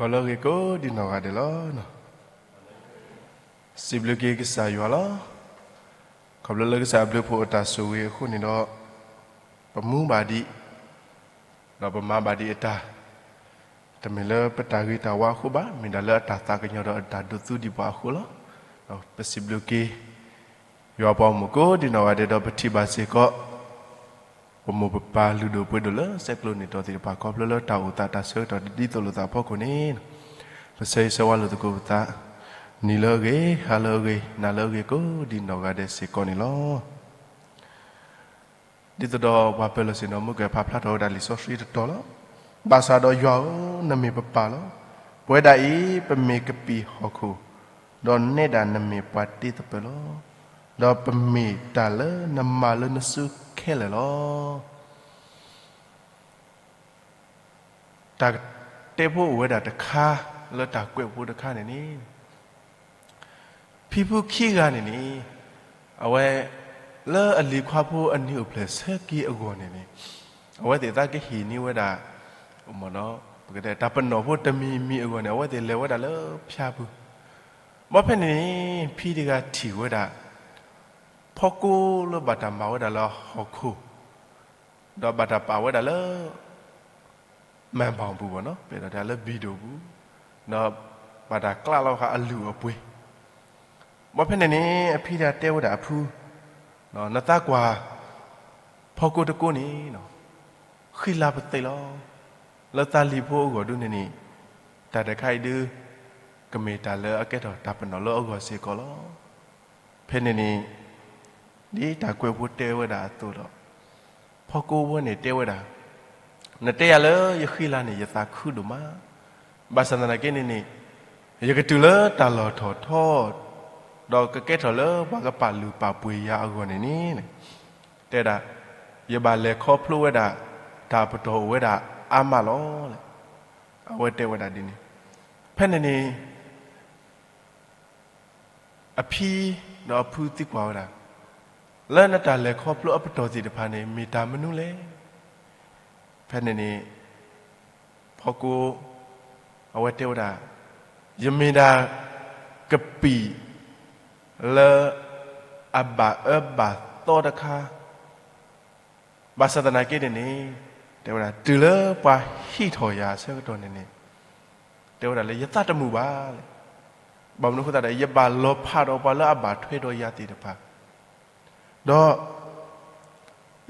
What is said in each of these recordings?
ဂီၤလၢအဂ့ၤကိးဒံးနီၢ်ဂၤဒဲးလီၤ. စံးဘျုးက့ၤကစၢ်ယွၤလီၤ. ခီဖျိလၢကစၢ်အဘျုးအဖှိၣ်အတၢ်ဆိၣ်ဂ့ၤအဃိန့ၣ်ဒီး, ပမူဘၣ်ဒံး, ဒီးပမၤဘၣ်ဒံးအတၢ်, တမ့ၢ်လၢပတၢ်ဂ့ၤတၢ်ဝါအဃိဘၣ်, မ့ၢ်ဒၣ်လၢအတၢ်သးကညီၤဒီးအတၢ်ဒိးသူဒံးပှၤအဃိလီၤ. ဒီးပစံးဘျုးက့ၤ ယွၤပှၤဂီၢ်မုၢ်ကိးဒံးနီၢ်ဂၤဒဲးဒီး ပထံၣ်ဘၣ်စ့ၢ်ကီး ပမိၢ်ပပၢ်လုၢ်ဒိၣ်ပှ့ၤဒိၣ်လၢဆဲးကျိးန့ၢ်တီၢ်သ့ၣ်တဖၣ် ခီဖျိလၢတၢ်အိၣ်သးတၢ်ဆၢကတီၢ်တဒ်သိးလိာ်သးအဖီခိၣ်န့ၣ်, ပဆၢဂ့ၤဆၢဝါလိာ်သကိးပသး, နံၤလၢအဂ့ၤ, ဟါလၢအဂ့ၤ, နၤလၢအဂ့ၤကိးဒံးနီၢ်ဂၤဒဲးစ့ၢ်ကီးန့ၣ်လီၤ. ဒ်သိးဒီးပှၤပၢၤလီၢ်ဆ့ၣ်နီၤမုၢ်ကဲၤဖးဖျါထီၣ်ဝဲဒၣ်လံာ်စီဆှံတတီၤလီၤ. ဘၣ်ဆၣ်ဒီးယွၤဧၢ, နမ့ၢ်ပပၢ်လီၤ. ပဝဲဒၣ်အံၤ ပမ့ၢ်ကပံာ်ဟီၣ်ခိၣ်, ဒီးနဲဒၣ်နမ့ၢ်ပှၤတ့သပၢၤလီၤ. ဒီးပမ့ၢ်တၢ်လၢနမၤလၢနစုခဲလၢာ်လီၤ. တၢ်တဲဖိအိၣ်ဝဲဒၣ်တခါ လၢတၢ်ကွဲးဖိတခါန့ၣ်န့ၣ်, ဖံဖုခံဂၤန့ၣ်န့ၣ်, အဝဲ လၢအလံၤခွါဖိအနံၤအိၣ်ဖျဲၣ်ဆၢက့ၤအဂီၢ်န့ၣ်န့ၣ်, အဝဲသ့ၣ်သးကဟ့ၣ်န့ၢ်ဝဲဒၣ် ပကတဲတၢ်ပနီၣ်ဖိတမံၤမံၤအဂီၢ်န့ၣ် အဝဲသ့ၣ်လဲၤဝဲဒၣ်လၢဖၠါပူၤ. ဘၣ်ဖဲန့ၣ်န့ၣ် ဖံတဂၤထံၣ်ဝဲဒၣ် ဖီကိလၢဘၣ်တၢ်မၤဝဲဒၣ်လၢဟီၣ်ခိၣ်, ဒီးဘၣ်တၢ်ပာ်ဝဲဒၣ်လၢ မၤဘၣ်ပူၤဘၣ်နီၤ, ပအဲၣ်ဒိးတဲလၢဘံၣ်ဒိၣ်ပူၤ, ဒီးဘၣ်တၢ်ကျးလီၤဃာ်အလုၢ်အပှ့ၤ. ဘၣ်ဖဲန့ၣ်န့ၣ် အဖံတဂၤတဲဝဲဒၣ်အဖု, နသးကွၢ် ဖီကိတကိန့ၣ် ဃံလၤပသ့လီၤ. လၢသးလံၤဖိအဂီၢ်ဒုန့ၣ်န့ၣ်, တၢ်တခါအံၤဒု ကမ့ၢ်တၢ်လၢအကဲထီၣ်တၢ်ပနီၣ်လၢအဂီၢ်စ့ၢ်ကီးလီၤ. ဖဲန့ၣ်န့ၣ် ဒ်တၢ်ကွဲးဖိတဲဝဲဒၣ်အသိးဒီး, ဖီကိဖိန့ၣ်တဲဝဲဒၣ်, နတဲယၤလၢယဃံလၤန့ၣ် ယသးခုဒိၣ်မး, ဘၣ်ဆၣ်သနာ်က့န့ၣ်န့ၣ်, ယကတုၤလၢတၢ်လီၢ်ထီၣ်ထီ, ဒီးကကဲထီၣ်လၢပှၤကပာ်လုၢ်ပာ်ပှ့ၤယၤအဂီၢ်န့ၣ်န့ၣ်, တဲဒၣ်, ယဘၣ်လဲၤခီဖျိဝဲဒၣ် တၢ်ပတီၢ်အိၣ်ဝဲဒၣ်အါမးလီၤ. အဝဲတဲဝဲဒၣ်ဒ်န့ၣ်. ဖဲန့ၣ်န့ၣ် အဖံဒီးအဖုသံကွၢ်ဝဲဒၣ်, လၢနတၢ်လဲၤခီဖျိအပတီၢ်သ့ၣ်တဖၣ်န့ၣ် မ့ၢ်တၢ်မနုၤလဲၣ်. ဖဲန့ၣ်န့ၣ် ဖီကိ အဝဲတဲဝဲဒၣ်, ယမ့ၢ်ဒၣ်ကပံာ်လၢအဘၣ်အၢဘၣ်သီတခါ, ဘၣ်ဆၣ်သနာ်က့န့ၣ်န့ၣ်, တဲဝဲဒၣ် တုၤလၢပှၤဟံးထီၣ်ယၤအဆၢကတီၢ်န့ၣ်န့ၣ်, တဲဝဲဒၣ်လၢယသးတမုာ်ဘၣ်လဲၣ်. ဘၣ်မနုၤအဃိသတးဒီး ယဘၣ်လီၤဖးဒီးပှၤလၢအဘၣ်ထွဲဒီးယၤသ့ၣ်တဖၣ်, ဒီး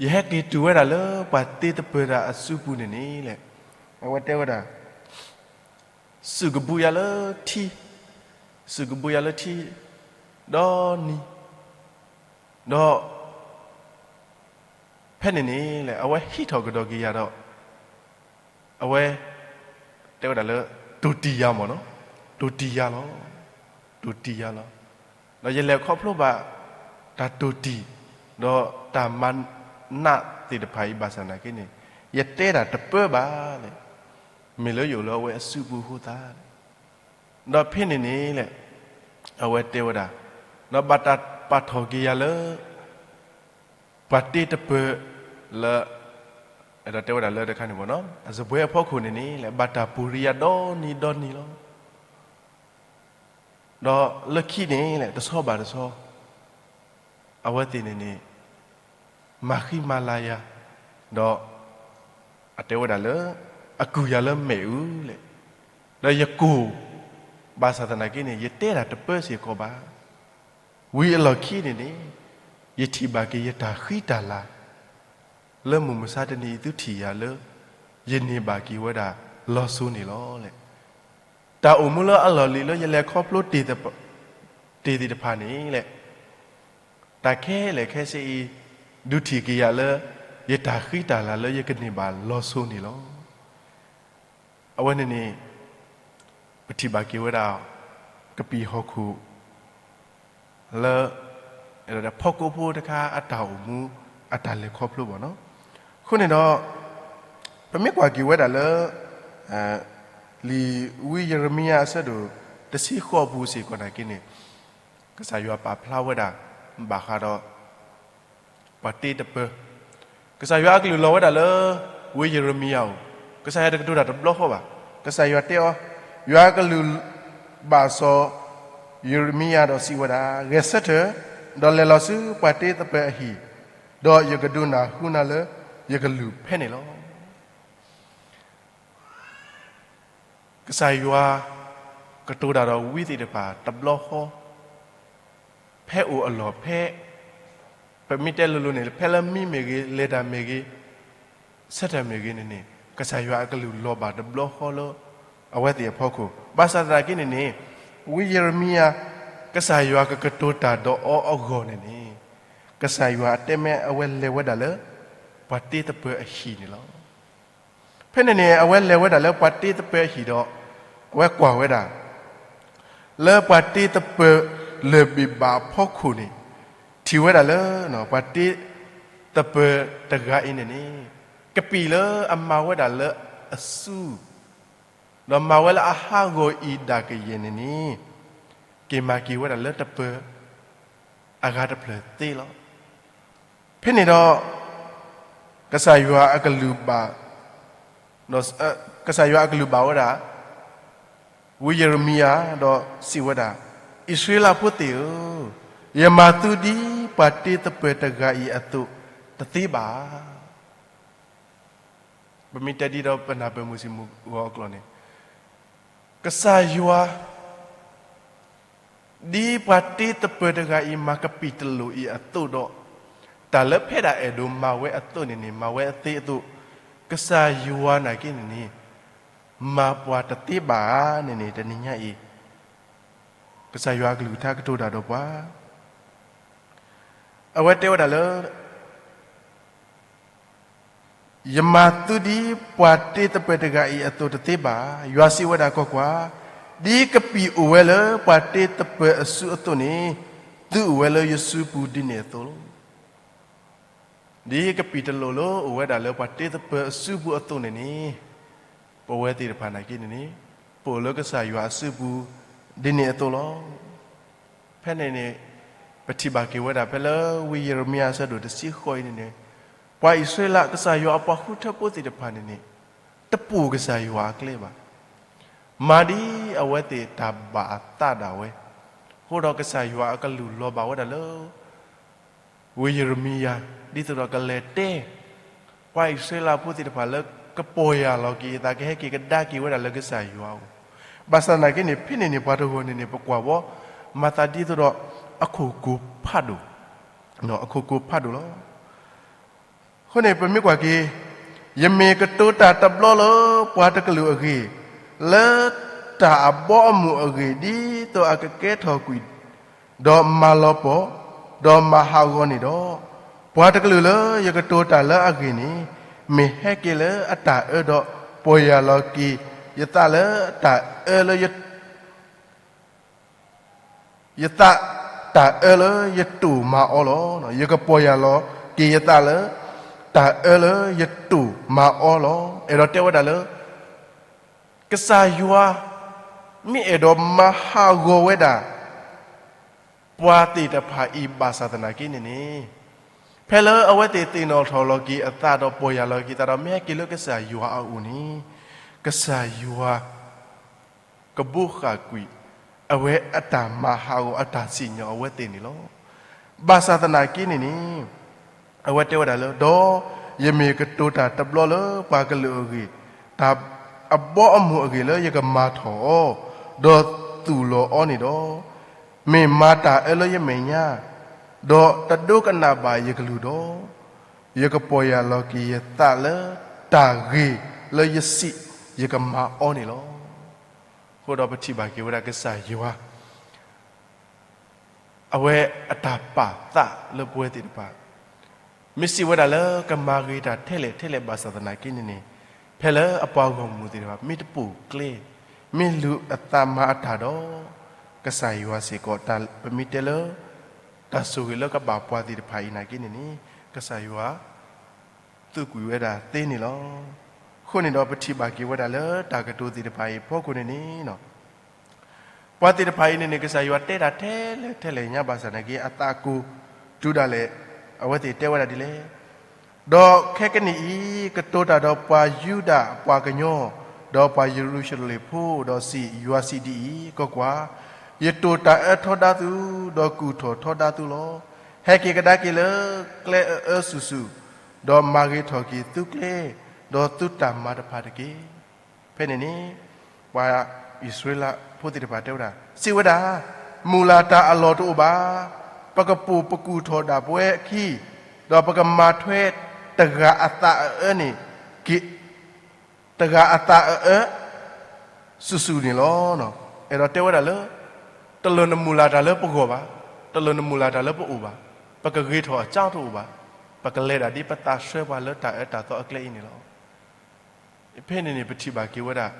ယဟဲက့ၤတုၤဝဲဒၣ်လၢပှၤတ့သပၢၤတၢ်အစုပူၤန့ၣ်န့ၣ်လဲၣ်, အဝဲတဲဝဲဒၣ် စူၣ်ကဘူယၤလၢထံ, စူၣ်ကဘူယၤလၢထံ, ဒီနံၤ, ဒီး ဖဲန့ၣ်န့ၣ်လဲၣ် အဝဲဟံးထီၣ်ကဒီးက့ၤယၤဒီး အဝဲ တဲဝဲဒၣ်လၢ တိၢ်တံၢ်ယၤမ့ၢ်နီၤ, တိၢ်တံၢ်ယၤလီၤ, တိၢ်တံၢ်ယၤလီၤ. ဒီးယလဲၤခီဖျိဘၣ် တၢ်တိၢ်တံၢ် ဒီးတၢ်မၤနးသ့ၣ်တဖၣ်အံၤဘၣ်ဆၣ်သနာ်က့န့ၣ် ယတဲတၢ်တပၢဘၣ်လဲၣ်. မ့ၢ်လၢယအိၣ်လၢအဝဲအစုပူၤအဃိသတး, ဒီးဖဲန့ၣ်န့ၣ်လဲၣ် အဝဲတဲဝဲဒၣ်, ဒီးဘၣ်တၢ်ပာ်ထီၣ်က့ၤယၤလၢ ပှၤတ့တပၢၤလၢ အဲၣ်ဒိးတဲဝဲဒၣ်လၢတခါန့ၣ်မ့ၢ်နီၤ အစပွဲအဖီခိၣ်န့ၣ်န့ၣ်လဲၣ် ဘၣ်တၢ်ပူၤရံယၤဒီနံၤဒီနံၤလီၤ. ဒီးလၢခံန့ၣ်လဲၣ် တဆီဘၣ်တဆီ အဝဲသ့ၣ်န့ၣ်န့ၣ် မၤဃံမၤလၤယၤ, ဒီး အတဲဝဲဒၣ်လၢ အကုၢ်ယၤလၢမဲာ်အုလဲၣ်, ဒီးယကိၢ် ဘၣ်ဆၣ်သနာ်က့န့ၣ် ယတဲဒၣ်တပၢစ့ၢ်ကီးဘၣ်. ဝံၤအလီၢ်ခံန့ၣ်န့ၣ် ယထံၣ်ဘၣ်က့ၤယတၢ်ဃံတၢ်လၤ လၢမုၢ်မဆါတနံၤအံၤသုထံၣ်ယၤလၢ ယန့ၢ်ဘၣ်က့ၤဝဲဒၣ်လီၤစိၤန့ၣ်လီၤလဲၣ်. တၢ်အိၣ်မူလၢအလီၢ်လံၤလၢယလဲၤခီဖျိတ့ၢ်သ့ၣ်တဖၣ်န့ၣ်လဲၣ်, တၢ်ခဲလၢာ်ခဲဆ့အံၤ ဒုးထံၣ်က့ၤယၤလၢ ယတၢ်ဃံတၢ်လၤလၢယကန့ၢ်ဘၣ်လီၤစိၤန့ၣ်လီၤ. အဝဲန့ၣ်န့ၣ် ပထံၣ်ဘၣ်က့ၤဝဲဒၣ် ကပံာ်ဟီၣ်ခိၣ် လၢ ဖီကိဖိတခါအတၢ်အိၣ်မူ အတၢ်လဲၤခီဖျိဘၣ်နီၤ. အဃိန့ၣ်ဒီး ပမ့ၢ်ကွၢ်က့ၤဝဲဒၣ်လၢ လံာ်ဝံယံးရမံယၤအဆၢဒိၣ်တဆံဃိးပူၤစ့ၢ်ကီးနာ်က့န့ၣ် ကစၢ်ယွၤပာ်ဖျါဝဲဒၣ် ဘၣ်ဃးဒီး ပှၤတ့တပၢၤ, ကစၢ်ယွၤအကလုၢ်လီၤဝဲဒၣ်လၢ ဝံယံးရမံယၤအအိၣ်, ကစၢ်ယွၤတကတိၤတၢ်တဘျီဃီဘၣ်, ကစၢ်ယွၤတဲအီၤ ယွၤအကလူးဘၣ်စီၤယံးရမံယၤဒီးစံးဝဲဒၣ်, ဂဲၤဆၢထၢၣ်, ဒီးလဲၤလီၤဆူပှၤတ့သပၢၤအဟံၣ်, ဒီးယကဒိးနၢ်ဟူနၤလၢယကလုၢ်ဖဲန့ၣ်လီၤ. ကစၢ်ယွၤကတိၤတၢ်ဒီးဝံသ့ၣ်တဖၣ်တဘျီဃီ, ဖဲအိၣ်အလီၢ်ဖဲ, ပမ့ၢ်တဲလိၤလိၤန့ၣ် ဖဲလၢမံမ့ၢ်ဂ့ၤ, လဲၤတၢ်မ့ၢ်ဂ့ၤ, ဆၢထၢၣ်မ့ၢ်ဂ့ၤန့ၣ်န့ၣ်, ကစၢ်ယွၤအကလုၢ်လီၤဘၣ်တဘျီဃီလၢ အဝဲသ့ၣ်အဖီခိၣ်. ဘၣ်ဆၣ်သနာ်က့န့ၣ်န့ၣ်, ဝံယံးရမံယၤ, ကစၢ်ယွၤကကတိၤတၢ်ဒီးအီၤအဂီၢ်န့ၣ်န့ၣ်, ကစၢ်ယွၤအတဲမ့ၢ်အဝဲလဲၤဝဲဒၣ်လၢ ပှၤတ့သပၢၤအဟံၣ်န့ၣ်လီၤ. ဖဲန့ၣ်န့ၣ် အဝဲလဲၤဝဲဒၣ်လၢပှၤတ့သပၢၤအဟံၣ်ဒီး, အဝဲကွၢ်ဝဲဒၣ် လၢပှၤတ့သပၢၤလၢၢ်ဘ့ၣ်ဘၣ်အဖီခိၣ်န့ၣ်, ထံၣ်ဝဲဒၣ်လၢ ပှၤတ့သပၢၤတဂၤအံၤန့ၣ်န့ၣ်, ကပံာ်လၢအမၤဝဲဒၣ်လၢအစု, ဒီးမၤဝဲလၢအဟးဂီၤအံၤဒၣ်ကယဲၢ်န့ၣ်န့ၣ်, က့ၤမၤက့ၤဝဲဒၣ်လၢတပၢၤအဂၤတဖျၢၣ်သ့လီၤ. ဖဲန့ၣ်ဒီး ကစၢ်ယွၤအကလုၢ်ဘၣ်, ဒီး ကစၢ်ယွၤအကလုၢ်ဘၣ်ဝဲဒၣ် ဝံယံးရမံယၤ, ဒီးစံးဝဲဒၣ်, အံၣ်စရ့လးဖိသ့ၣ်ဧၢ, ယမၤသုဒ်ပှၤတ့သပၢၤတဂၤအံၤအသိးတသ့ဘၣ်. ပမ့ၢ်တဲဒ်ဒီးပနၢ်ပၢၢ်မုၢ်ဆ့ၣ်မုၢ်ဂီၤအကျိာ်န့ၣ်, ကစၢ်ယွၤ ဒ်ပှၤတ့သပၢၤတဂၤအံၤမၤကပံာ်တလိၣ်အံၤအသိးဒီး, တၢ်လၢဖဲဒၣ်အဲၣ်ဒိးမၤဝဲအသိးန့ၣ်န့ၣ် မၤဝဲအသ့အသိး, ကစၢ်ယွၤနာ်က့န့ၣ်န့ၣ်, မၤပှၤတသ့ဘၣ်န့ၣ်န့ၣ် တနံၤညါအံၤ ကစၢ်ယွၤအကလုၢ်ကထါကတိၤတၢ်ဒီးပှၤ, အဝဲတဲဝဲဒၣ်လၢ ယမၤသုဒ်ပှၤတ့သပၢၤတဂၤအံၤအသိးတသ့ဘၣ်. ယွၤစံးဝဲဒၣ်, ကွၢ်ကွၢ်, ဒ်ကပံာ်အိၣ်ဝဲလၢပှၤတ့သပၢၤအစုအသိးန့ၣ်, သုအိၣ်ဝဲလၢယစုပူၤဒ်န့ၣ်အသိးလီၤ. ဒ်ကပံာ်တလိၣ်လၢအိၣ်ဝဲဒၣ်လၢပှၤတ့သပၢၤအစုပူၤအသိးန့ၣ်န့ၣ်, ပဝဲသ့ၣ်တဖၣ်နာ်က့န့ၣ်န့ၣ်, ပအိၣ်လၢကစၢ်ယွၤအစုပူၤဒ်န့ၣ်အသိးလီၤ. ဖဲန့ၣ်န့ၣ်, ပထံၣ်ဘၣ်က့ၤဝဲဒၣ်ဖဲလၢဝံယံးရမံယၤအဆၢဒိၣ်တဆံဃိးအံၤန့ၣ်န့ၣ်, ပှၤအံၣ်စရ့လးကစၢ်ယွၤအပှၤဃုထၢဖိသ့ၣ်တဖၣ်န့ၣ်န့ၣ်, တပိာ်ကစၢ်ယွၤအကျဲဘၣ်. မၤဒ်အဝဲသ့ၣ်တၢ်ဘၣ်အသးဒၣ်ဝဲ, အဃိဒီးကစၢ်ယွၤအကလူးလီၤဘၣ်ဝဲဒၣ်လၢ ဝံယံးရမံယၤ, ဒ်သိးဒီးကလဲၤတဲ ပှၤအံၣ်စရ့လးဖိသ့ၣ်တဖၣ်လၢကပီၢ်ယၢ်လီၤက့ၤအသး ကဟဲက့ၤကဒါက့ၤဝဲဒၣ်လၢကစၢ်ယွၤအအိၣ်. ဘၣ်ဆၣ်သနာ်က့န့ၣ် ဖဲန့ၣ်န့ၣ် ပှၤတဂီၢ်န့ၣ်န့ၣ် ပကွၢ်ဝဲ မၤသးဒ်သိးဒီး အခိၣ်ကိၤဖးဒိၣ်, အခိၣ်ကိၤဖးဒိၣ်လီၤ. အဃိန့ၣ် ပမ့ၢ်ကွၢ်က့ၤ, ယမ့ၢ်ကတိၤတၢ်တဘျီလၢပှၤတကလုာ်အဂ့ၢ်, လၢတၢ်အဘီအမုၢ်အဂ့ၢ် ဒ်သိးအကကဲထီၣ်ကွံာ်, ဒီးမၤလီၤပှီၢ်, ဒီးမၤဟးဂီၤန့ၣ်ဒီး, ပှၤတကလုာ်လၢယကတိၤတၢ်လၢအဂ့ၢ်န့ၣ်, မ့ၢ်ဟဲက့ၤလၢအတၢ်အၢဒီး ပီၢ်ယၢ်လီၤက့ၤယသးလၢတၢ်အၢလၢယ ယသး, တၢ်အၢလၢယတိၢ်မၤအီလီၤ. ယကပီၢ်ယၢ်လီၤက့ၤယသးလၢ တၢ်အၢလၢယတိၢ်မၤအီလီၤ. အဲၣ်ဒိးတဲဝဲဒၣ်လၢ ကစၢ်ယွၤ မ့ၢ်အဲၣ်ဒိးမၤဟးဂီၤဝဲဒၣ် ပှၤသ့ၣ်တဖၣ်အံၤဘၣ်ဆၣ်သနာ်က့န့ၣ်န့ၣ်, ဖဲလၢအဝဲသ့ၣ်သ့ၣ်နီၣ်ထီၣ်လီၤက့ၤအသးဒီးပီၢ်ယၢ်လီၤက့ၤသးဒီး မ့ၢ်ဟဲက့ၤလၢကစၢ်ယွၤအအိၣ်န့ၣ်, ကစၢ်ယွၤ ကဘိးဃာ်ကွံာ် အဝဲအတၢ်မၤဟးဂီၤအတၢ်စံၣ်ညီၣ်အဝဲသ့ၣ်န့ၣ်လီၤ. ဘၣ်ဆၣ်သနာ်က့န့ၣ်န့ၣ်, အဝဲတဲဝဲဒၣ်လၢ ဒီးယမ့ၢ်ကတိၤတၢ်တဘျီလၢပှၤကလုာ်အဂ့ၢ်, တၢ်အဘီအမုၢ်အဂ့ၢ်လၢယကမၤထီၣ်အီၤ, ဒီးသူၣ်လီၤအီၤန့ၣ်ဒီး, မ့ၢ်မၤတၢ်အၢလၢယမဲာ်ညါ, ဒီးတဒိကနၣ်ဘၣ်ယကလုၢ်ဒီး, ယကပီၢ်ယၢ်လီၤက့ၤယသးလၢတၢ်ဂ့ၤလၢယစံးယကမၤအီၤန့ၣ်လီၤ. အဃိဒီးပထံၣ်ဘၣ်က့ၤဝဲဒၣ်ကစၢ်ယွၤ အဝဲအတၢ်ပာ်သးလၢပဝဲသ့ၣ်တဖၣ်, မ့ၢ်စံးဝဲဒၣ်လၢကမၤဂ့ၤတၢ်ထဲလဲၣ်ထဲလဲၣ်ဘၣ်ဆၣ်သနာ်က့န့ၣ်န့ၣ်, ဖဲလၢအပှၤဂီၢ်မုၢ်သ့ၣ်တဖၣ် မ့ၢ်တပိာ်ကျဲ, မ့ၢ်လူၤအသးမၤအတၢ်ဒီး, ကစၢ်ယွၤစ့ၢ်ကီး ပမ့ၢ်တဲလၢ တၢ်ဆိၣ်ဂ့ၤလၢကဘၣ်ပှၤသ့ၣ်တဖၣ်အံၤနာ်က့န့ၣ်န့ၣ်, ကစၢ်ယွၤ သူၣ်ကွံာ်ဝဲဒၣ်သ့န့ၣ်လီၤ. အဃိန့ၣ်ဒီးပထံၣ်ဘၣ်က့ၤဝဲဒၣ်လၢတၢ်ကတိၤသ့ၣ်တဖၣ်အံၤအဖီခိၣ်န့ၣ်န့ၣ်, ပှၤသ့ၣ်တဖၣ်အံၤန့ၣ်န့ၣ် ကစၢ်ယွၤတဲတၢ်ထဲလဲၣ်ထဲလဲၣ်ညါဘၣ်ဆၣ်သနာ်က့ အသးကိၢ်တုၤဒၣ်လဲာ်, အဝဲသ့ၣ်တဲဝဲဒၣ်ဒ်လဲၣ်, ဒီးခဲကနံၣ်အံၤ ကတိၤတၢ်ဒီးပှၤယူဒၤအပှၤကညီ ဒီးပှၤယရူၤၡလ့ၣ်ဖိဒီးစံး, ယွၤစံးဒ်အံၤ, ကွၢ်ကွၢ်, ယတိာ်တၢ်အၢထီဒါသု, ဒီးကူၣ်ထီၣ်ထီဒါသုလီၤ. ဟဲက့ၤကဒါက့ၤလၢကျဲအအၢဆူၣ်ဆူၣ်, ဒီးမၤဂ့ၤထီၣ်က့ၤသုကျဲ, ဒီးသုတၢ်မၤတဖၣ်တက့ၢ်. ဖဲန့ၣ်န့ၣ် ပှၤအံၣ်စရ့လးဖိသ့ၣ်တဖၣ်တဲဝဲဒၣ်, စံးဝဲဒၣ်, မုၢ်လၢ်တၢ်အလီၢ်တအိၣ်ဘၣ်. ပကပိာ်ပကူၣ်ထီၣ်ဒၣ်ပဝဲအခံ, ဒီးပကမၤထွဲတဂၤအသးအအၢန့ၣ်က့ၤ, တဂၤအသးအအၢ ဆူၣ်ဆူၣ်န့ၣ်လီၤ. အဲၣ်ဒိးတဲဝဲဒၣ်လၢ တလၢၤနမုၢ်လၢ်တၢ်လၢပဂီၢ်ဘၣ်, တလၢၤနမုၢ်လၢ်တၢ်လၢပအိၣ်ဘၣ်, ပကဂ့ၤထီၣ်အကၠီတအိၣ်ဘၣ်, ပကလဲၤဒၣ်ဒ်ပသးဆှၢပှၤလၢတၢ်အၢတၢ်သီအကျဲအံၤန့ၣ်လီၤ. ဖဲန့ၣ်န့ၣ် ပထံၣ်ဘၣ်က့ၤဝဲဒၣ်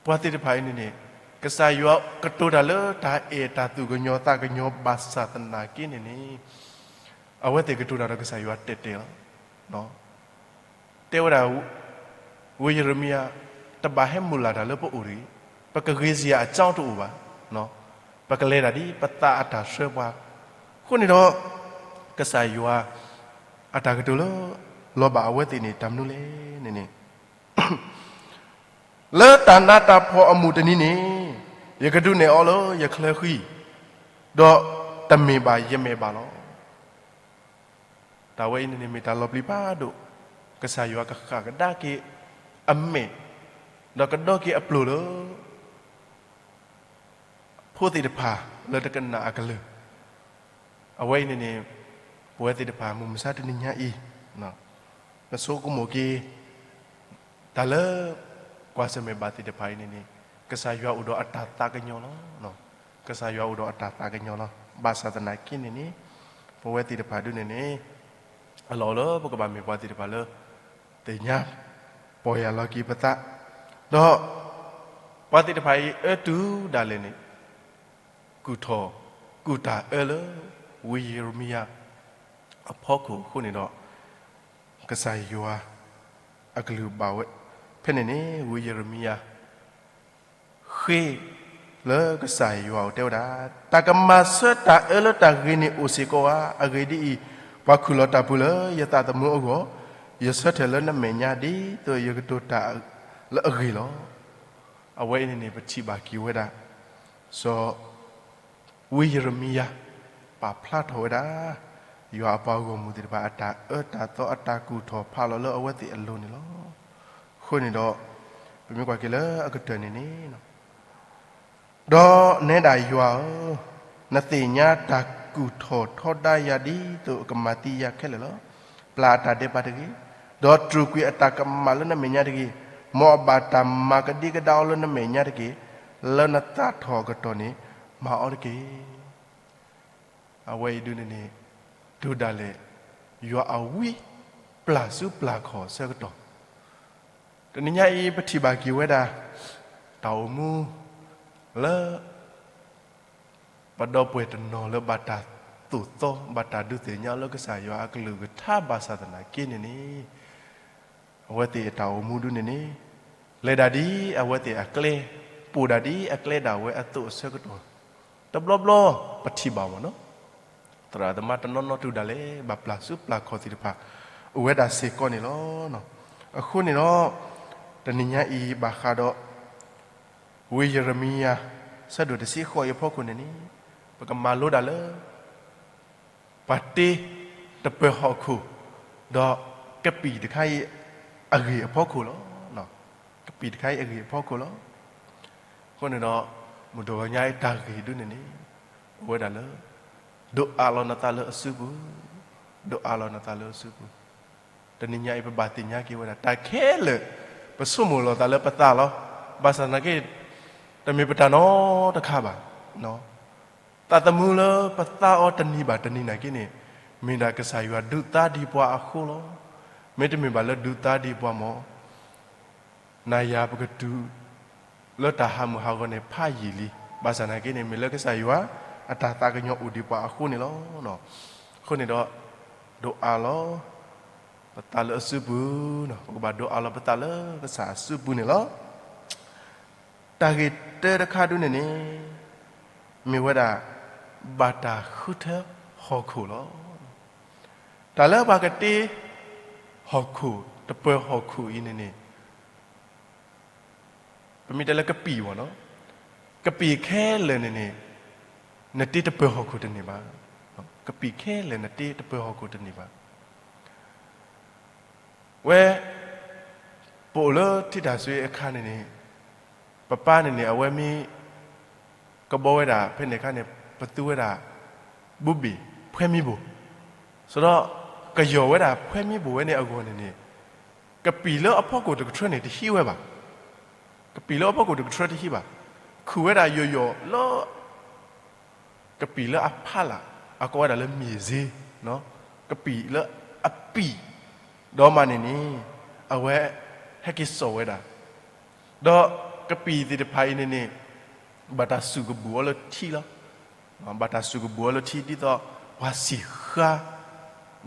ပှၤသ့ၣ်တဖၣ်အံၤန့ၣ်န့ၣ် ကစၢ်ယွၤကတိၤတၢ်လၢတၢ်အဲၣ်တၢ်သူၣ်ကညီၤသးကညီၤဘၣ်ဆၣ်သနာ်က့န့ၣ်န့ၣ် အဝဲသ့ၣ်ကတိၤတၢ်ဒီးကစၢ်ယွၤတဲာ်တဲာ်လီၤ. တဲဝဲဒၣ် ဝ့ၢ်ယရမံယၤ တဘၣ်ဟဲမုၢ်လၢ်တၢ်လၢပအိၣ်တဂ့ၤ, ပကဂ့ၤစရာအကြောင်းတအိၣ်ဘၣ်, ပကလဲၤတၢ်ဒ်ပသးအတၢ်ဆှၢပှၤ. အဃိန့ၣ်ဒီး ကစၢ်ယွၤ အတၢ်ကတိၤလၢ လီၤဘၣ်အဝဲသ့ၣ်န့ၣ် တၢ်မနုၤလဲၣ်န့ၣ်န့ၣ် လၢတၢ်နးတၢ်ဖှီၣ်အမုၢ်တနံၤန့ၣ် ယကဒုးနဲၣ်အီၤလၢယချၢဃံ, ဒီးတမ့ၢ်ဘၣ်ယမဲာ်ဘၣ်လီၤ. တၢ်ဝဲအံၤန့ၣ်န့ၣ်မ့ၢ်တၢ်လီၤပျံၤဖးဒိၣ်, ကစၢ်ယွၤကဃၣ်ကဒါက့ၤအမဲာ်, ဒီးကဒီက့ၤအပျိၢ်လၢ ဖိသ့ၣ်တဖၣ်လၢတကနၣ်အကလုၢ်, အဝဲအံၤန့ၣ်န့ၣ် ပဝဲသ့ၣ်တဖၣ်မုၢ်မဆါတနံၤညါအံၤ ပဆိကမိၣ်က့ၤ တၢ်လၢ ကွၢ်ဆၢၣ်မဲာ်ဘၣ်သ့ၣ်တဖၣ်အံၤန့ၣ်န့ၣ် ကစၢ်ယွၤအိၣ်ဒီးအတၢ်သးကညီၤလီၤ. ကစၢ်ယွၤအိၣ်ဒီးအတၢ်သးကညီၤလီၤ. ဘၣ်ဆၣ်သနာ်က့န့ၣ်န့ၣ် ပဝဲသ့ၣ်တဖၣ်ဒုးန့ၣ်န့ၣ် အလီၢ်အိၣ်လၢပကဘၣ်မ့ၢ်ပှၤသ့ၣ်တဖၣ်လၢ သ့ၣ်ညါ ပီၢ်ယၢ်လီၤက့ၤပသး, ဒီး ပှၤသ့ၣ်တဖၣ်အံၤအၢတုၤဒၣ်လဲာ်န့ၣ် ကူၣ်ထီၣ် ကူၣ်တၢ်အၢလၢ ဝံယံးရမံယၤ အဖီခိၣ်အဃိန့ၣ်ဒီး ကစၢ်ယွၤ အကလုၢ်ဘၣ်ဝဲ ဖဲန့ၣ်န့ၣ် ဝံယံးရမံယၤ ဃ့ လၢကစၢ်ယွၤအိၣ်တဲဝဲဒၣ်, တၢ်ကမၤဆၢတၢ်အၢလၢတၢ်ဂ့ၤန့ၣ်အိၣ်စ့ၢ်ကီးဧါ. အဂ့ၢ်ဒ်အံၤ, ပှၤခူၣ်လီၤတၢ်ပူၤလၢယသးသမူအဂီၢ်, ယဆၢထၢၣ်လၢနမဲာ်ညါ ဒ်သိးယကတိၤတၢ်လၢအဂ့ၤလီၤ. အဝဲအံၤန့ၣ်န့ၣ် ပထံၣ်ဘၣ်က့ၤဝဲဒၣ် စီၤ ဝံယံးရမံယၤ ပာ်ဖျါထီၣ်ဝဲဒၣ် ယွၤအပှၤဂီၢ်မုၢ်သ့ၣ်တဖၣ်အတၢ်အၢတၢ်သီအတၢ်ကူၣ်ထီၣ်ဖးလီၤလၢအဝဲသ့ၣ်အလိၤန့ၣ်လီၤ. အဃိန့ၣ်ဒီး ပမ့ၢ်ကွၢ်က့ၤလၢအကတၢၢ်န့ၣ်န့ၣ် ဒီးနဲဒၣ်ယွၤဧၢ, နသ့ၣ်ညါတၢ်ကူၣ်ထီၣ်ထီဒါယၤဒ်သိးအကမၤသံယၤခဲလၢာ်လီၤ. ပျၢ်အတၢ်ဒဲးဘးတဂ့ၤ, ဒီးတြူာ်ကွံာ်အတၢ်ကမၣ်လၢနမဲာ်ညါတဂ့ၤ. မ်အဘၣ်တၢ်မၤကဒံကဒါအီၤလၢနမဲာ်ညါတက့ၢ်. လၢနသးထီၣ်အကတီၢ်န့ၣ် မၤအီၤတက့ၢ်. အဝဲအံၤဒုးန့ၣ်န့ၣ် တုၤဒၣ်လဲာ် ယွၤအဝံပျၢ်စုပျၢ်ခီၣ်အဆၢကတီၢ် တနံၤညါအံၤ ပထံၣ်ဘၣ်က့ၤဝဲဒၣ် တၢ်အိၣ်မူ လၢ ပဒီပုၢ်ဝဲၢ်တနီၤလၢဘၣ်တၢ်သိၣ်သီ ဘၣ်တၢ်ဒုးသ့ၣ်ညါလၢကစၢ်ယွၤအကလုၢ်ကထါဘၣ်ဆၣ်သနာ်က့န့ၣ်န့ၣ် အဝဲသ့ၣ်အတၢ်အိၣ်မူဒုးန့ၣ်န့ၣ် လဲၤဒၣ်ဒ်အဝဲသ့ၣ်အကျဲ, ပိာ်ဒၣ်ဒ်အကျဲဒၣ်ဝဲအသိးအဆၢကတီၢ် တဘျီဘျီ ပထံၣ်ဘၣ်မ့ၢ်နီၤ သရၣ်သမါတနီၤနီၤတုၤဒၣ်လဲာ် ဘၣ်ပျၢ်စုပျၢ်ခီၣ်သ့ၣ်တဖၣ် အိၣ်ဝဲဒၣ်စ့ၢ်ကီးန့ၣ်လီၤ. အဃိန့ၣ်ဒီး တနံၤညါအံၤဘၣ်ဃးဒီး ဝံယံးရမံယၤ ဆၢဒိၣ်တဆံဃိးအံၤအဖီခိၣ်န့ၣ်န့ၣ် ပကမၤလိဒၣ်လၢ ပှၤတ့တပၢၤဟီၣ်ခိၣ် ဒီးကပံာ်တခါအံၤအဂ့ၢ်အဖီခိၣ်လီၤ. ကပံာ်တခါအံၤအဂ့ၢ်အဖီခိၣ်လီၤ. အဃိန့ၣ်ဒီး မုၢ်တဂီၤညါအံၤတၢ်ဂ့ၢ်ဒုးန့ၣ်န့ၣ် အိၣ်ဝဲဒၣ်လၢ ဒိးအးလီၤနသးလၢအစုပူၤ, ဒိးအးလီၤနသးလၢအစုပူၤ. တနံၤညါအံၤ ပဘၣ်သ့ၣ်ညါက့ၤဝဲဒၣ် တၢ်ခဲလၢာ် ပဆိကမိၣ်လီၤသးလၢပသးလီၤ. ဘၣ်ဆၣ်သနာ်က့ တမ့ၢ်ပတၢ်နီတခါဘၣ်. သးသမူလၢပသးအီၤတနံၤဘၣ်တနံၤနာ်က့န့ၣ် မ့ၢ်ဒၣ်ကစၢ်ယွၤဒုးသါဒံးပှၤအဃိလီၤ. မ့တမ့ၢ်ဘၣ်လၢဒုးသါဒံးပှၤမ့ၢ် နၤယၤပကတုၤ လၢတၢ်ဟးမုၢ်ဟးဂီၤန့ၣ်ဖးယံာ်လံ. ဘၣ်ဆၣ်သနာ်က့န့ၣ် မ့ၢ်လၢကစၢ်ယွၤ အတၢ်သးကညီၤအိၣ်ဒံးပှၤအဃိန့ၣ်လီၤ. အဃိန့ၣ်ဒီး ဒိးအးလီၤ ပသးလၢအစုပူၤ, ပကဘၣ်ဒိးအးလီၤပသးလၢကစၢ်အစုပူၤန့ၣ်လီၤ. တၢ်ဂ့ၢ်တၢတခါဒုးန့ၣ်န့ၣ် မ့ၢ်ဝဲဒၣ် ဘၣ်တၢ်ဃုထၢဟီၣ်ခိၣ်လီၤ. တၢ်လၢပှၤကတ့ ဟီၣ်ခိၣ် တပၢၤဟီၣ်ခိၣ်အံၤန့ၣ်န့ၣ် ပမ့ၢ်တဲလၢကပံာ်မ့ၢ်နီၤ, ကပံာ်ခဲလၢာ်န့ၣ်န့ၣ် နတ့တပၢၤဟီၣ်ခိၣ်တန့ၢ်ဘၣ်. ကပံာ်ခဲလၢာ်နတ့တပၢၤဟီၣ်ခိၣ်တန့ၢ်ဘၣ်. ဝဲ ပအိၣ်လၢထံတၢ်ဆွ့အခါန့ၣ်န့ၣ် ပပၢ်န့ၣ်န့ၣ် အဝဲမ့ၢ် ကဘီဝဲဒၣ် ဖဲန့ၣ်အခါန့ၣ် ပသူဝဲဒၣ် ဘူဘ့ၣ် ဖှဲမံဘိၣ်, ဆိုတော့ ကယီၢ်ဝဲဒၣ်ဖှဲမံဘိၣ်ဝဲန့ၣ်အဂီၢ်န့ၣ်န့ၣ် ကပံာ်လၢအဖီခိၣ်တကထြၢန့ၣ်တဟံးဝဲဘၣ်. ကပံာ်လၢအဖီခိၣ်တကထြၢတဟံးဘၣ်. ခုၣ်ဝဲဒၣ်ယီၢ်ယီၢ်လၢ ကပံာ်လၢအဖီလာ် အကိးဝဲဒၣ်လၢမ့ၢ်စ့, ကပံာ်လၢအပံာ်, ဒီးမးန့ၣ်န့ၣ် အဝဲဟဲက့ၤစိာ်ဝဲဒၣ်, ဒီးကပံာ်သ့ၣ်တဖၣ်အံၤန့ၣ်န့ၣ် ဘၣ်တၢ်စူၢ်ကဘီၣ်အီၤလၢထံလီၤ. ဘၣ်တၢ်စူၢ်ကဘီၣ်အီၤလၢထံ ဒ်သိးပှၤစံၣ်ဃါ,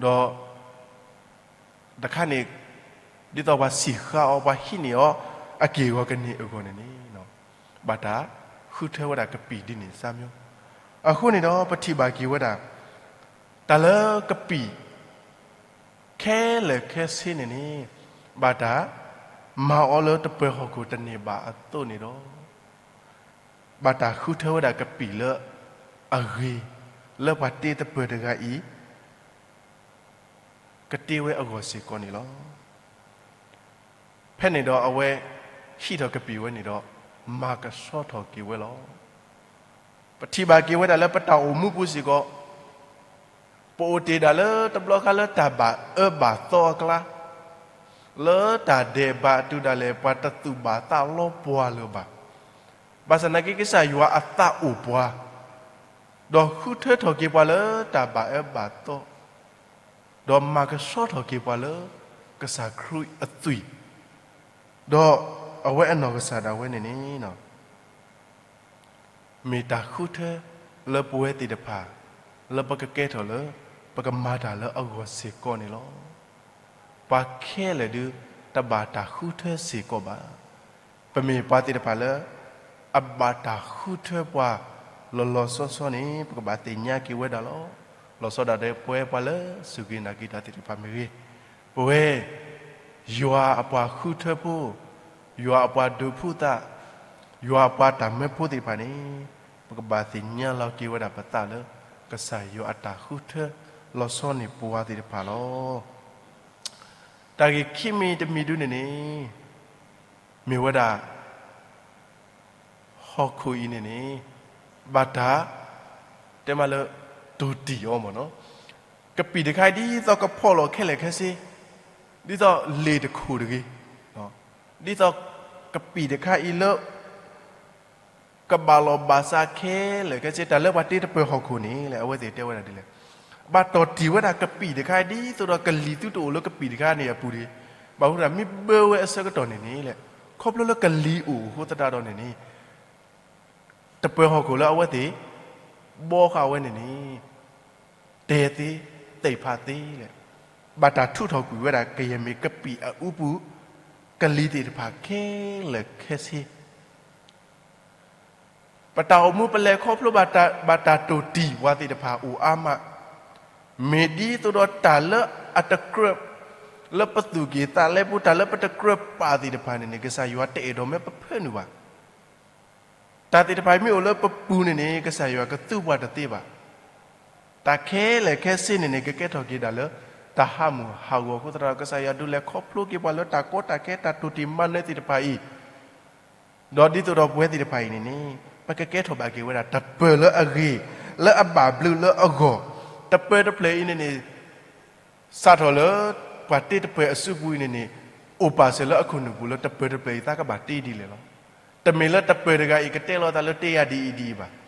ဒီး တခါန့ၣ် ဒ်သိးပှၤစံၣ်ဃါအီၤ ပှၤဟံးန့ၢ်အီၤ အက့ၢ်အဂီၤကန့ၢ်အဂီၢ်န့ၣ်န့ၣ် ဘၣ်တၢ်ဃုထၢဝဲဒၣ်ကပံာ်ဒ်န့ၣ်စၢ်မၠိ. အဃိန့ၣ်ဒီး ပထံၣ်ဘၣ်က့ၤဝဲဒၣ် တၢ်လၢကပံာ် ခဲလၢာ်ခဲဆ့န့ၣ်န့ၣ် ဘၣ်တၢ်မၤအီၤလၢတပၢၤဟီၣ်ခိၣ်တန့ၢ်ဘၣ်အသိးန့ၣ်ဒီး ဘၣ်တၢ်ဃုထၢဝဲဒၣ်ကပံာ်လၢအဂ့ၤ လၢပှၤတ့တပၢၤတဂၤအံၤ ကတ့ဝဲအဂီၢ်စ့ၢ်ကီးန့ၣ်လီၤ. ဖဲန့ၣ်ဒီးအဝဲ ဟံးထီၣ်ကပံာ်ဝဲန့ၣ်ဒီး မၤကဆှီထီၣ်က့ၤဝဲလီၤ. ပထံၣ်ဘၣ်က့ၤဝဲဒၣ်လၢပတၢ်အိၣ်မူပူၤစ့ၢ်ကီး ပအိၣ်တ့ၢ်ဒၣ်လၢတဘျီခါလၢတၢ်ဘၣ်အၢဘၣ်သီအကျါ, လၢတၢ်ဒဲးဘးတုၤဒၣ်လဲာ် ပှၤတသူၣ်ဘၣ်သးလီပှၤလၢၤဘၣ်. ဘၣ်ဆၣ်သနာ်က့ ကစၢ်ယွၤအသးအိၣ်ပှၤ, ဒီးဃုထၢထီၣ်က့ၤပှၤလၢတၢ်ဘၣ်အၢဘၣ်သီ, ဒီးမၤကဆှီထီၣ်က့ၤပှၤလၢ ကစၢ်ခရံာ်အသွံၣ်, ဒီးအဝဲအနီၢ်ကစၢ်ဒၣ်ဝဲန့ၣ်န့ၣ် မ့ၢ်တၢ်ဃုထၢလၢပဝဲသ့ၣ်တဖၣ် လၢပကကဲထီၣ်လၢ ပကမၤတၢ်လၢအဂီၢ်စ့ၢ်ကီးန့ၣ်လီၤ. ပှၤခဲလၢာ်ဒုး တဘၣ်တၢ်ဃုထၢစ့ၢ်ကီးဘၣ်. ပမ့ၢ်ပှၤသ့ၣ်တဖၣ်လၢ အဘၣ်တၢ်ဃုထၢပှၤ လီၤလီၤဆီဆီန့ၣ် ပကဘၣ်သ့ၣ်ညါက့ၤဝဲဒၣ်လီၤ. လီၤဆီဒၣ်ဒီးပဝဲပှၤလၢစူၢ်က့ၤနာ်က့ၤတၢ်သ့ၣ်တဖၣ်မ့ၢ်ဂ့ၤ, ပဝဲ ယွၤအပှၤဃုထၢဖိ, ယွၤအပှၤဒုးဖုသး, ယွၤအပှၤတၢ်မၢဖိသ့ၣ်တဖၣ်န့ၣ် ပကဘၣ်သ့ၣ်ညါလီၤက့ၤဝဲဒၣ်ပသးလၢ ကစၢ်ယွၤအတၢ်ဃုထၢလီၤဆီန့ၢ်ပဝဲသ့ၣ်တဖၣ်လီၤ. တၢ်ဂ့ၢ်ခံမံၤတမံၤဒုန့ၣ်န့ၣ် မ့ၢ်ဝဲဒၣ် ဟီၣ်ခိၣ်အံၤန့ၣ်န့ၣ် ဘၣ်တၢ် တဲမးလၢ တိၢ်တံၢ်အီၤမ့ၢ်နီၤ, ကပံာ်တခါအံၤ ဒ်သိးကဖီၣ်လီၤခဲလၢာ်ခဲဆ့, ဒ်သိးလ့ၣ်တခိၣ်တဂ့ၤ, ဒ်သိးကပံာ်တခါအံၤလၢ ကဘၣ်လီၢ်ဘၣ်စးခဲလၢာ်ခဲဆ့ တၢ်လၢပှၤတ့တပၢၤဟီၣ်ခိၣ်န့ၣ်လဲၣ် အဝဲသ့ၣ်တဲဝဲဒၣ်ဒ်လဲၣ်, ဘၣ်တီၢ်တံၢ်ဝဲဒၣ်ကပံာ်တခါအံၤ ဒ်သိးဒီးကလံၤသုတအိၣ်လၢကပံာ်တခါန့ၣ်အပူၤတဂ့ၤ, ဘၣ်မနုၤမ့ၢ်ဘၢဝဲအဆၢကတီၢ်န့ၣ်န့ၣ်လဲၣ်, ခီဖျိလၢကလံၤအိၣ်အဃိသတးဒီးန့ၣ်န့ၣ် တပၢၤဟီၣ်ခိၣ်လၢအဝဲသ့ၣ် ဘီဃာ်ဝဲန့ၣ်န့ၣ် တဲသ့ သ့ၣ်ဖးသ့လဲၣ်, ဘၣ်တၢ်ထုးထီၣ်ကွံာ်ဝဲဒၣ် ကယဲၢ်မ့ၢ်ကပံာ်အအူပူၤ ကလံၤသ့ၣ်တဖၣ်ခဲလၢာ်ခဲဆ့ ပတၢ်အိၣ်မူပလဲၤခီဖျိဘၣ်တၢ် ဘၣ်တၢ်တိၢ်တံၢ်ပှၤသ့ၣ်တဖၣ်အိၣ်အါမး, မ့ၢ်ဒ်သိးဒီးတၢ်လၢအတကြၢး လၢပသူၣ်က့ၣ်သးလဲပူၤ တၢ်လၢပတကြၢးပာ်သ့ၣ်တဖၣ်န့ၣ်န့ၣ် ကစၢ်ယွၤတအဲၣ်ဒိးမ့ၢ်ပဖၢနုာ်ဘၣ်. တၢ်သ့ၣ်တဖၣ်မ့ၢ်အိၣ်လၢပပူၤန့ၣ်န့ၣ် ကစၢ်ယွၤကသူပှၤတသ့ဘၣ်. တၢ်ခဲလၢာ်ခဲဆ့န့ၣ်န့ၣ် ကကဲထီၣ်က့ၤဒၣ်လၢ တၢ်ဟးမုၢ်ဟးဂီၤအဃိသတးဒီး ကစၢ်ယွၤဒုးလဲၤခီဖျိက့ၤပှၤလၢတၢ်ကီတၢ်ခဲတၢ်တိၢ်တံၢ်မၤနၢၤသ့ၣ်တဖၣ်အံၤ ဒီးဒ်သိးဒီးပဝဲသ့ၣ်တဖၣ်အံၤန့ၣ်န့ၣ် ပကကဲထီၣ်ဘၣ်က့ၤဝဲဒၣ် တပၢၤလၢအဂ့ၤ လၢအဘၣ်ဘျုးလၢအဂီၢ်, တပၢၤတဖျၢၣ်အံၤန့ၣ်န့ၣ် စးထီၣ်လၢ ပှၤတ့တပၢၤအစုပူၤအံၤန့ၣ်န့ၣ် အိၣ်ပာ်စၢၤလၢအခိၣ်နူာ်ပူၤလၢတပၢၤတဖျၢၣ်အံၤသးကဘၣ်တ့ဒ်လဲၣ်လီၤ. တမ့ၢ်လၢတပၢၤတဂၤအံၤကတဲလီၤသးလၢတ့ယၤဒ်အံၤဒ်အံၤဘၣ်.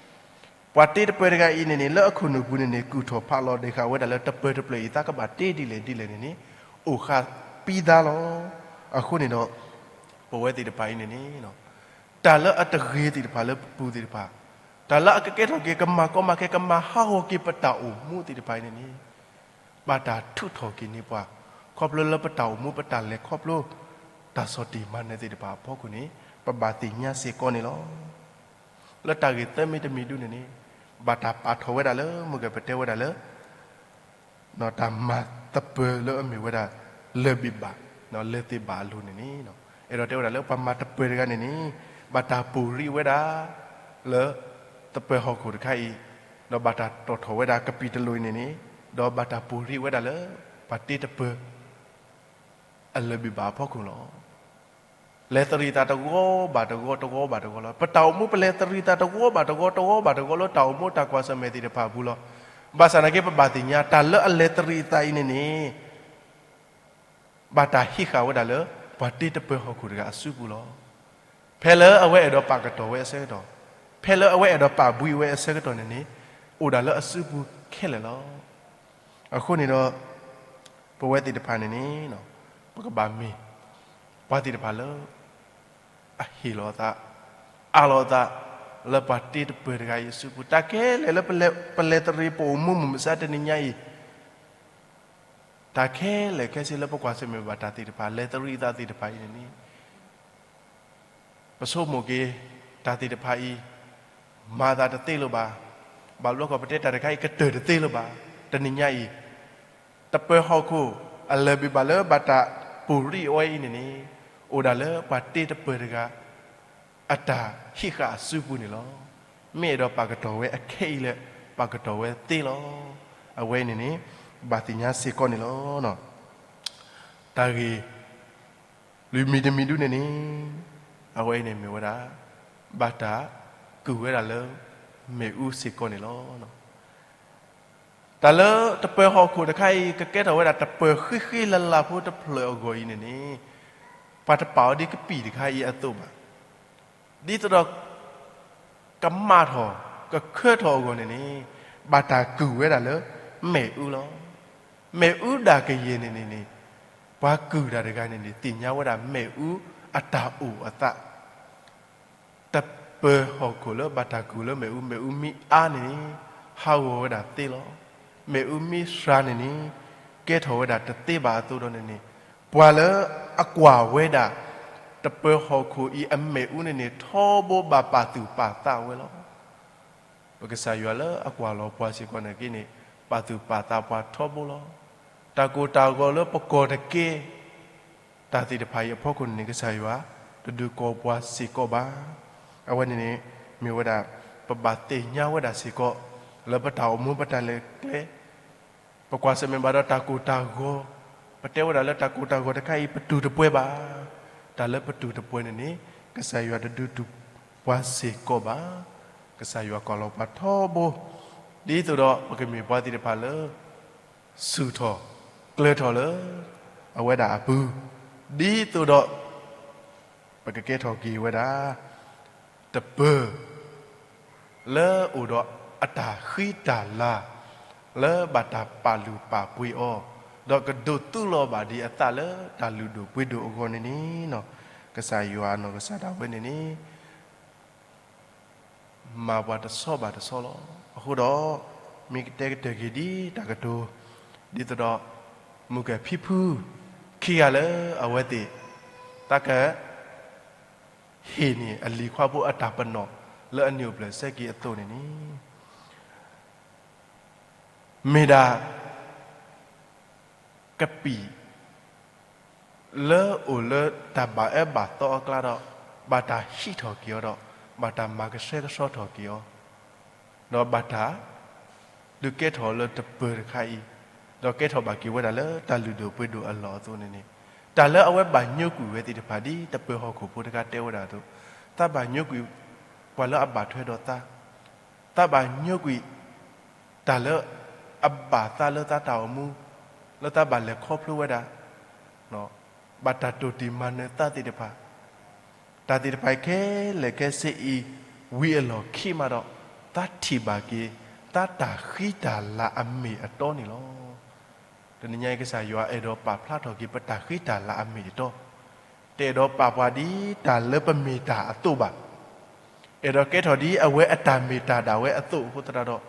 ပှၤတ့တပၢၤတဂၤအံၤန့ၣ်န့ၣ် လၢအခိၣ်နူာ်ပူၤန့ၣ်န့ၣ် ကူၣ်ထီၣ်ဖးလီၤဒံးဃာ်ဝဲဒၣ်လၢတပၢၤတဖျၢၣ်အံၤသးကဘၣ်တ့ဒ်လဲၣ်ဒ်လဲၣ်န့ၣ်န့ၣ် အိၣ်ဃာ်ပံသါလီၤ. အဃိန့ၣ်ဒီး ပဝဲသ့ၣ်တဖၣ်အံၤန့ၣ်န့ၣ် တၢ်လၢအတဂ့ၤသ့ၣ်တဖၣ်လၢပပူၤသ့ၣ်တဖၣ်, တၢ်လၢအကကဲထီၣ်က့ၤ ကမၤကီမၤခဲ ကမၤဟးဂီၤက့ၤပတၢ်အိၣ်မူသ့ၣ်တဖၣ်အံၤန့ၣ်န့ၣ် ဘၣ်တၢ်ထုးထီၣ်က့ၤန့ၢ်ပှၤ ခီဖျိလၢပတၢ်အိၣ်မူ ပတၢ်လဲၤခီဖျိ တၢ်ဆီၣ်တံၢ်မၤနၢၤသ့ၣ်တဖၣ်အဖီခိၣ်န့ၣ် ပဘၣ်သ့ၣ်ညါစ့ၢ်ကီးန့ၣ်လီၤ. လၢတၢ်ဂ့ၢ်သၢမံၤတမံၤဒုန့ၣ်န့ၣ် ဘၣ်တၢ်ပာ်ထီၣ်ဝဲဒၣ်လၢ မုၢ်ဂဲၤပတဲဝဲဒၣ်လၢ တၢ်မၤသပၢၤလၢအမ့ၢ်ဝဲဒၣ် လၢၢ်ဘ့ၣ်ဘၣ် လၢၢ်သ့ၣ်ဘၣ်အလိၤန့ၣ်န့ၣ် အဲၣ်ဒိးတဲဝဲဒၣ်လၢပှၤမၤသပၢၤတဂၤန့ၣ်န့ၣ် ဘၣ်တၢ်ပူၤရံးဝဲဒၣ် လၢ သပၢၤဟီၣ်ခိၣ်တခါအံၤ, ဒီးဘၣ်တၢ်တီၣ်ထီၣ်ဝဲဒၣ်ကပံာ်တလိၣ်အံၤန့ၣ်န့ၣ်, ဒီးဘၣ်တၢ်ပူၤရံးဝဲဒၣ်လၢ ပှၤတ့တပၢၤ အလၢၢ်ဘံၣ်ဘၣ်အဖီခိၣ်လီၤ. လဲၤသရံးသးတဂီၤဘၣ်တဂီၤ တဂီၤဘၣ်တဂီၤလီၤ. ပတၢ်အိၣ်မူပလဲၤသရံးသးတဂီၤဘၣ်တဂီၤ တဂီၤဘၣ်တဂီၤလၢ တၢ်အိၣ်မူတၢ်ကွၢ်ဆၢၣ်မဲာ်သ့ၣ်တဖၣ်အပူၤလီၤ. ဘၣ်ဆၣ်သနာ်က့ ပဘၣ်သ့ၣ်ညါ တၢ်လၢအလဲၤသရံးသးအံၤန့ၣ်န့ၣ် ဘၣ်တၢ်ဟံးဃာ်ဝဲဒၣ်လၢ ပှၤတ့တပၢၤဟီၣ်ခိၣ်တဂၤအစုပူၤလီၤ. ဖဲလၢအဝဲအဲၣ်ဒိးပာ်ကတီၢ်ဝဲအဆၢကတီၢ်, ဖဲလၢအဝဲအဲၣ်ဒိးပာ်ဘှံးဝဲအဆၢကတီၢ်န့ၣ်န့ၣ်, အိၣ်ဒၣ်လၢအစုပူၤခဲလၢာ်လီၤ. အဃိန့ၣ်ဒီး ပဝဲသ့ၣ်တဖၣ်န့ၣ်န့ၣ်, ပကဘၣ်မ့ၢ် ပှၤသ့ၣ်တဖၣ်လၢ အဟ့ၣ်လီၤအသး, အးလီၤအသး လၢပှၤတ့တပၢၤတဂၤအံၤအစုပူၤ, တၢ်ခဲလၢာ်လၢ ပလဲၤသရံးပအိၣ်မူမုၢ်မဆါတနံၤညါအံၤ, တၢ်ခဲလၢာ်ခဲဆ့လၢပကွၢ်ဆၢၣ်မဲာ်ဘၣ်တၢ်သ့ၣ်တဖၣ် လဲၤသရံးသးသ့ၣ်တဖၣ်အံၤန့ၣ်န့ၣ်, ပဆိကမိၣ်က့ၤ တၢ်သ့ၣ်တဖၣ်အံၤ မၤသးတသ့လၢၤဘၣ်. ဘၣ်ဘျီကီၢ်ပတဲတၢ်တခါအံၤ ကတၢၢ်တသ့လၢၤဘၣ်. တနံၤညါအံၤ တပၢၤဟီၣ်ခိၣ် အလၢၢ်ဘံၣ်ဘၣ်လၢဘၣ်တၢ်ပူၤရံးအီၤအံၤန့ၣ်န့ၣ်, အိၣ်ဒၣ်လၢပှၤတ့တပၢၤတဂၤ အတၢ်ဟံးဃာ်အစုပူၤန့ၣ်လီၤ. မ့ၢ်အဲၣ်ဒိးပာ်ကတီၢ်ဝဲအခဲအံၤလၢ ပာ်ကတီၢ်ဝဲသ့လီၤ. အဝဲအံၤန့ၣ်န့ၣ် ဘၣ်သ့ၣ်ညါစ့ၢ်ကီးန့ၣ်လီၤ. တၢ်ဂ့ၢ် လွံၢ်မံၤတမံၤဒုန့ၣ်န့ၣ်, အဝဲအံၤန့ၣ်မ့ၢ်ဝဲဒၣ် ဘၣ်တၢ်ကုၢ်ဝဲဒၣ်လၢ မ့ၣ်အူစ့ၢ်ကီးန့ၣ်လီၤ. တၢ်လၢတပၢၤဟီၣ်ခိၣ်တခါအံၤ ကကဲထီၣ်ဝဲဒၣ်တပၢၤဃံဃံလၤလၤဖိတဖျၢၣ်အဂီၢ်အံၤန့ၣ်န့ၣ်, ပှၤတပာ်အီၤဒ်ကပံာ်တခါအံၤအသိးဘၣ်. ဒ်သိးဒီး ကမၣ်ထီၣ် ကခၢထီၣ်အဂီၢ်န့ၣ်န့ၣ်, ဘၣ်တၢ်ကုၢ်ဝဲဒၣ်လၢ မ့ၣ်အူလီၤ. မ့ၣ်အူဒၣ်ကယဲၢ်န့ၣ်န့ၣ်န့ၣ်, ပှၤကုၢ်တၢ်တဂၤန့ၣ်န့ၣ် သ့ၣ်ညါဝဲဒၣ်မ့ၣ်အူအတၢ်အိၣ်အသး တပၢၤဟီၣ်ခိၣ်လၢဘၣ်တၢ်ကုၢ်လၢမ့ၣ်အူ, မ့ၣ်အူမ့ၢ်အါန့ၣ်န့ၣ် ဟးဂီၤဝဲဒၣ်သ့လီၤ. မ့ၣ်အူမ့ၢ်စှၤန့ၣ်န့ၣ် ကဲထီၣ်ဝဲဒၣ်တသ့ဘၣ်အသိးဒီးန့ၣ်န့ၣ်, ပှၤလၢအကွၢ်ဝဲဒၣ် တပၢၤဟီၣ်ခိၣ်အံၤအမ့ၣ်အူန့ၣ်န့ၣ် ထီဘိဘၣ်ပာ်သူၣ်ပာ်သးဝဲလီၤ. ပကစၢ်ယွၤလၢအကွၢ်လီၤပှၤစ့ၢ်ကီးန့ၣ်က့န့ၣ် ပာ်သူၣ်ပာ်သးပှၤထီဘိလီၤ. တၢ်ကိၢ်တၢ်ဂီၤလၢပကီၢ်တက့ၢ် တၢ်သ့ၣ်တဖၣ်အံၤအဖီခိၣ်န့ၣ်န့ၣ် ကစၢ်ယွၤတဒုးကိးပှၤစ့ၢ်ကီးဘၣ်. အဝဲန့ၣ်န့ၣ် မ့ၢ်ဝဲဒၣ် ပဘၣ်သ့ၣ်ညါဝဲဒၣ်စ့ၢ်ကီး လၢပတၢ်အိၣ်မူပတၢ်လဲၤကျဲ ပကွၢ်ဆၢၣ်မဲာ်ဘၣ်ဒီးတၢ်ကိၢ်တၢ်ဂီၤ, ပတဲဝဲဒၣ်လၢတၢ်ကိၢ်တၢ်ဂီၤတခါအံၤ ပတူၢ်တပှဲၤဘၣ်. တၢ်လၢပတူၢ်တပှဲၤန့ၣ်န့ၣ် ကစၢ်ယွၤတဒုးတူၢ်ပှၤစ့ၢ်ကီးဘၣ်. ကစၢ်ယွၤကွၢ်လီၤပှၤထီဘိ, ဒ်သိးဒီးပကမ့ၢ်ပှၤသ့ၣ်တဖၣ်လၢ ဆူၣ်ထီၣ်ကျၢၤထီၣ်လၢ အဝဲဒၣ်အပူၤ, ဒ်သိးဒီး ပကကဲထီၣ်က့ၤဝဲဒၣ် တပၢၤ လၢအိၣ်ဒီးအတၢ်ဃံတၢ်လၤ လၢဘၣ်တၢ်ပာ်လုၢ်ပာ်ပှ့ၤအီၤ, ဒီးကဒိးသူလီၤဘၣ်ဒံးအသးလၢတၢ်လုၢ်ဒိၣ်ပှ့ၤဒိၣ်အဂီၢ်န့ၣ်န့ၣ်, ကစၢ်ယွၤအနီၢ်ကစၢ်ဒၣ်ဝဲန့ၣ်န့ၣ် မၤပှၤတဆီဘၣ်တဆီလီၤ. အဃိဒီး မ့ၢ်ကတဲကတၢၢ်က့ၤဒ်တၢ်ကတိၤ ဒ်သိးဒီး မုၢ်ကဖံဖု ခံဂၤလၢအဝဲသ့ၣ် တၢ်က ဟ့ၣ်န့ၢ်အလံၤခွါဖိအတၢ်ပနီၣ် လၢအနံၣ်အိၣ်ဖျဲၣ်ဆၢက့ၤအသိးန့ၣ်န့ၣ် မ့ၢ်ဒၣ် ကပံာ် လၢအိၣ်လၢတၢ်ဘၣ်အၢဘၣ်သီအကျါဒီး ဘၣ်တၢ်ဟံးထီၣ်က့ၤအီၤဒီး ဘၣ်တၢ်မၤကဆှဲကဆှီထီၣ်က့ၤအီၤ, ဒီးဘၣ်တၢ် ဒုးကဲထီၣ်လၢတပၢၤတခါအံၤ, ဒီးကဲထီၣ်ဘၣ်က့ၤဝဲဒၣ်လၢတၢ်လုၢ်ဒိၣ်ပှ့ၤဒိၣ်အလီၢ်အသိးန့ၣ်န့ၣ်, တၢ်လၢအဝဲဘၣ်ညိကွံာ်ဝဲသ့ၣ်တဖၣ်ဒ်တပၢၤဟီၣ်ခိၣ်ဖိတခါတဲဝဲဒၣ်အသိး, သးဘၣ်ညိကွံာ် ပှၤလၢအဘၣ်ထွဲဒီးသး, သးဘၣ်ညိကွံာ် တၢ်လၢ အဘၣ်သးလၢသးတၢ်အိၣ်မူ, လၢသးဘၣ်လဲၤခီဖျိဝဲဒၣ် ဘၣ်တၢ်တိၢ်တံၢ်မၤနၢၤသးသ့ၣ်တဖၣ်, တၢ်သ့ၣ်တဖၣ်ခဲလၢာ်ခဲဆ့အံၤ ဝံၤအလီၢ်ခံမးဒီး သးထံၣ်ဘၣ်က့ၤ သးတၢ်ဃံတၢ်လၤအမ့ၢ်အတီန့ၣ်လီၤ. တနံၤညါအံၤ ကစၢ်ယွၤအဲၣ်ဒိးပာ်ဖျါထီၣ်က့ၤ ပတၢ်ဃံတၢ်လၤအမ့ၢ်အတီ, တအဲၣ်ဒိးပာ်ပှၤဒ်တၢ်လၢပမ့ၢ်တၢ်အသိးဘၣ်. အဲၣ်ဒိးကဲထီၣ်ဒ်အဝဲအတၢ်မ့ၢ်တၢ်ဒၣ်ဝဲအသိးအဃိသတးဒီး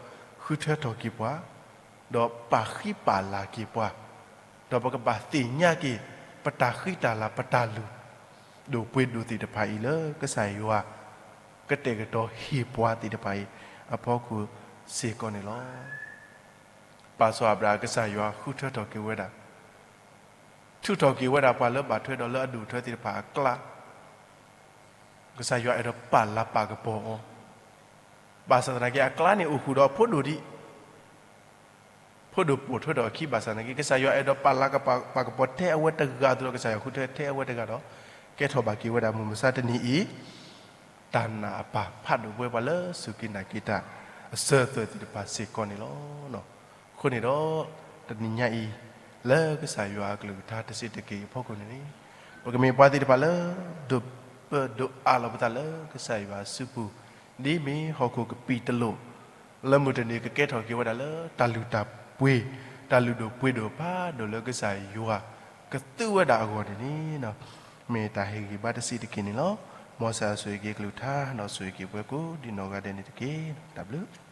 ဃုထၢထီၣ်က့ၤပှၤ, ဒီးပာ်ဃံပာ်လၤက့ၤပှၤ, ဒီးပကဘၣ်သ့ၣ်ညါက့ၤ ပတၢ်ဃံတၢ်လၤ ပတၢ်လုၢ်ဒိၣ်ပှ့ၤဒိၣ်သ့ၣ်တဖၣ်အံၤလၢ ကစၢ်ယွၤ ကတဲာ်ကတီၤဟ့ၣ်ပှၤသ့ၣ်တဖၣ်အံၤ အဖီခိၣ်စ့ၢ်ကီးန့ၣ်လီၤ. ပၢ်စီၤအၤဘြၤဟၣ် ကစၢ်ယွၤဃုထၢထီၣ်က့ၤဝဲဒၣ်, ထုးထီၣ်က့ၤဝဲဒၣ်ပှၤလၢဘၣ်ထွဲဒီးလၢအဒိၣ်အထၢသ့ၣ်တဖၣ်အကျါ ကစၢ်ယွၤအဲၣ်ဒိးပာ်လၤပာ်ကပီၤအီၤ, ဘၣ်ဆၣ်သနာ်က့ အကျါန့ၣ်အိၣ်ဃုာ်ဒီးဖိဒိၣ်ဒံး, ဖိဒိၣ်ပိာ်ထွဲထီၣ်အခံ, ဘၣ်ဆၣ်သနာ်က့ ကစၢ်ယွၤအဲၣ်ဒိးပာ်လၤကပာ်ကပီၤထဲအဝဲတဂၤအသိးဒီး ကစၢ်ယွၤဃုထၢထဲအဝဲတဂၤဒီး ကဲထီၣ်ဘၣ်က့ၤဝဲဒၣ်မုၢ်မဆါတနံၤအံၤ တၢ်နာ်အပၢ်ဖးဒိၣ်ပဝဲပှၤလၢစူၢ်က့ၤနာ်က့ၤတၢ် အစၢၤအသွဲၣ်သ့ၣ်တဖၣ်စ့ၢ်ကီးန့ၣ်လီၤ. အဃိန့ၣ်ဒီး တနံၤညါအံၤ လၢကစၢ်ယွၤအကလုၢ်ကထါတဆံးတက့ၢ်အဖီခိၣ်န့ၣ်န့ၣ် ပကမ့ၢ်ပှၤသ့ၣ်တဖၣ်လၢ ဒိးပၢဒိးအးလီၤပသးလၢကစၢ်ယွၤအစုပူၤ, ဒ်မ့ၢ်ဟီၣ်ခိၣ်ကပံာ်တလိာ် လၢမုၢ်တနံၤကကဲထီၣ်က့ၤဝဲဒၣ်လၢတၢ်လုၢ်တၢ်ပှ့ၤ, တၢ်လုၢ်ဒိၣ်ပှ့ၤဒိၣ်ဖးဒိၣ်လၢကစၢ်ယွၤကသူဝဲဒၣ်အဂီၢ်န့ၣ်န့ၣ် မ့ၢ်တၢ်ဟ့ၣ်ဂံၢ်ဘါတဆံးတက့ၢ်န့ၣ်လီၤ. မ်ကစၢ်ယွၤဆိၣ်ဂ့ၤက့ၤအကလုၢ်ကထါ ဒီးဆိၣ်ဂ့ၤက့ၤပှၤကိးဒံးနီၢ်ဂၤဒဲးန့ၣ်တက့ၢ်. တၢ်ဘျုး